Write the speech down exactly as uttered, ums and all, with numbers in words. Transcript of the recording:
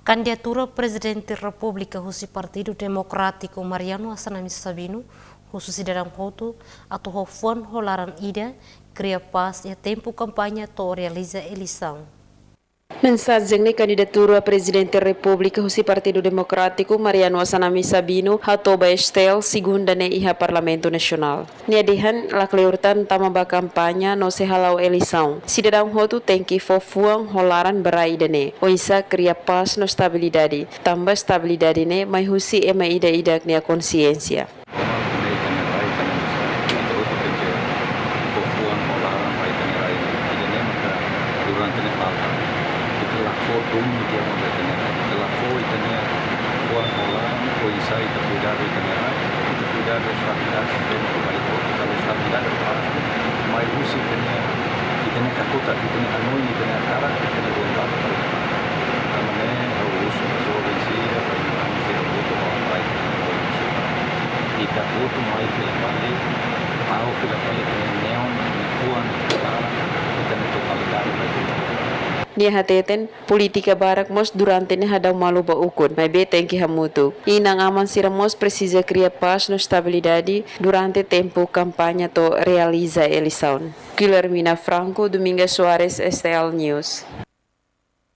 Kandidatura Prezidente Repúblika husi Partidu Demokrátiku Mariano Assanami Sabino husu sidadaun hotu atu ho fuan ho laran ida, kria pás iha tempu kampaña to'o realiza eleisaun. Mensajen ne'e kandidatura Prezidente Repúblika husi Partidu Demokrátiku Mariano Assanami Sabino hato'o ba S T L Segunda ne'e iha Parlamentu Nasionál. Nia dehan lakleur tan tama ba kampaña no sei hala'o eleisaun, sidadaun hotu tenke fó fuan ho laran ba rai ida-ne'e, oinsá kria pás no estabilidade, tanba estabilidade ne'e mai husi ema ida-idak nia konsiénsia. Ita hotu tenke fó fuan ho laran ba ita-nia rai. Ida-ne'e maka durante ne'e falta. Ita la fó duni tiha ona ba ita-nia rai. Ita la fó ita-nia fuan ho laran, oinsá ita kuidadu ita-nia rai, ita kuidadu estabilidade sistema ba ita hotu, kalau estabilidade pás mai husi ita-nia, ita-nia kakutak, ita-nia hanoin, ita-nia hakarak, ita-nia vontade para ita. Tanba ne'e ha'u husu ba joven sira, ba ita-nia sira hotu, ba rai, ita hotu mai fila fali, ha'u fila fali ita-nia neon, fuan, ita-nia totalidade ba ita. Nia hateten, polítika barak mós durante ne'e hadau malu ba ukun, maibé tenke hamutuk. Inan-aman sira mós presiza kria pás no estabilidade durante tempu kampaña to'o realiza eleisaun. Guilhermina Franco, Domingas Soares, S T L News.